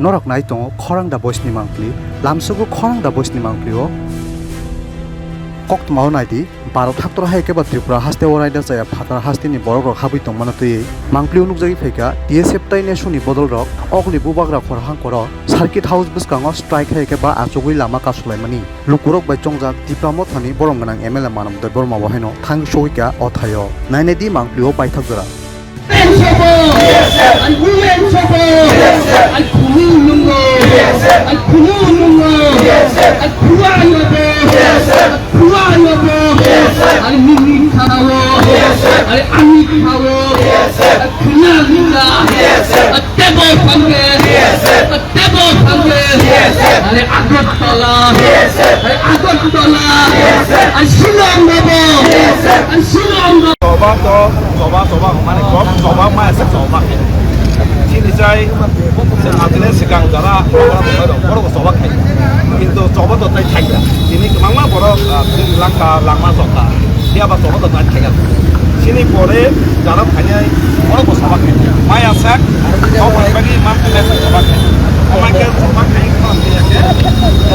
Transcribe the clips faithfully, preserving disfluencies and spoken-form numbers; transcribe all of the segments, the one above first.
Norok nai tongo Khorang da Boys ni mangpili, lamsugo Khorang da Boys ni mangpili o. Koktwma o nai di, Bharat haktor hai khe ba Tripura haste o raida chaya phatar haste ni borok rok habwi tongmano twiwi mangpili o nukjagwi phaikha T S F tai nesu ni bodol rok okni bubagra khorang koro circuit house bwskango strike hai khe ba achugwi lama kasulaimani. Lukurok bai chongjak Tipra Mothani borom gwnang M L A Manam Debbarma bo haino thang sogwi kha o thaio. Nainai di mangpili o paithak jora. Women support! Women support! Ai khunu nungo! Ai khunu nungo! Ai khua yobo! Khua yobo! Ai nini kharao! Ai ani khao! Ai khuna linga! Ai tebo pangke! Tebo pangke, are Agartala, are Agartala, are Shillong nobo, are Shillong nobo. Choba to, choba, choba, mane kok, choba ma ese choba. Chini jai, se atene sikang jara, ora boro, boro choba khai. Kintu choba to tai thai ya. Ini kemangma boro, ah, langka, langma choba. Dia ba choba to nai thaiga. Sini pore jara phainai oro bo choba khai. Maya sak, kok bagi mam khe sak choba khai. Omai khe choba khai.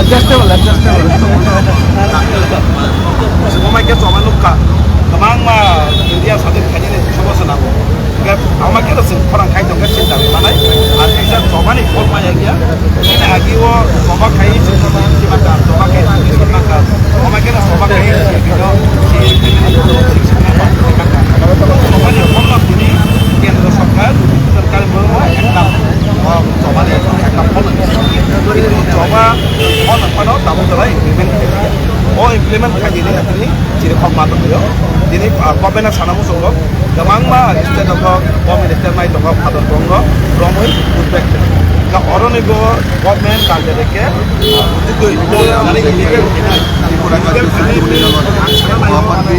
Adjustable, adjustable. Omai khe choba nukha. Kwbangma India sadin khainani choba se nango. Hingke ama khe chwng khorang khai tongkhe chini dabi manai, ar kaisa chobani phol maya khe, chini agi o choba khai chini mangkha, choba khai chini mangkha, ama khe choba khai chini bino chini mangkha. Chobani phol no tini kendro sorkar, sorkar bo ekta, o chobani ekta phol. Choba phol phano tabuk dalai implement khai. O implement khai ni tini chini khok ma tongyo. Tini, ah, government sana muchungo. Kwbangma state o kok, home minister mai tongo, Father Bongo, romwi Uzbek. Ka oroni bo government target ke, ah, tugui, jani illegal khainai. Illegal khainai, ang sana nai.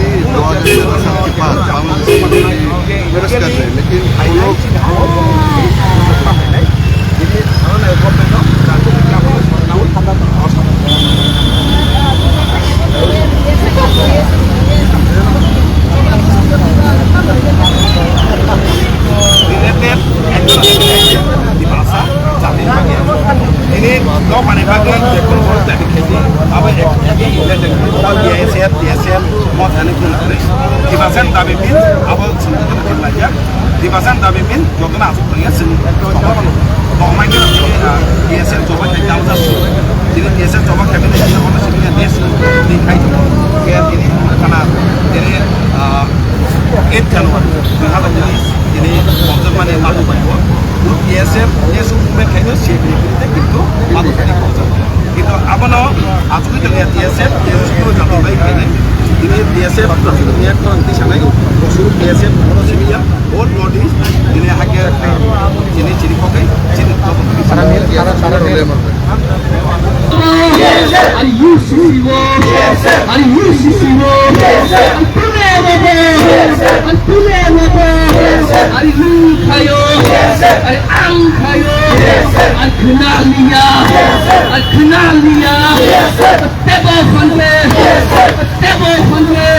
Lekin Related, ekdom di basa, jati bagi. Ini kau mana bagi, dia pun boleh tak dikasih. Apa ya, related, B S F, B S F, mau tanya pun boleh. Di basa tapi pin, apa sebenarnya pun aja. Di basa tapi pin, jotto na asuk tanya sini. Kau mana? Kau mana? Di S F coba kita usah. Jadi di S F coba kita ini kita mana sini dia sini. Di kai. Kayak ini karena jadi, ah, eight January dua ribu dua puluh ini kontrak mana yang baru baru. Dulu P S F dia suruh main kayaknya si beli kita gitu baru dari kontrak. Gitu apa no? Aku itu lihat P S F dia suruh jatuh baik ini. Ini P S F aku itu lihat orang di sana itu suruh P S F orang sini ya. All bodies ini hake ini ciri kokai ciri kokai. Para mil, para, para mil. Are you Siwo? Are you Siwo? Are Pune Robo? Are Pune Robo? Are you Kayo? Are Ang Kayo? Are Khnalia? Are Khnalia? Tebo Phante! Tebo Phante!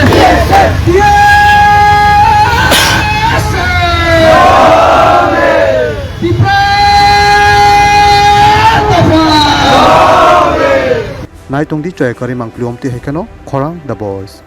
Yes! Tipra Motha! Naitung di chaya kwrwi mangpili omtwi hai kheno Khorang The Boys.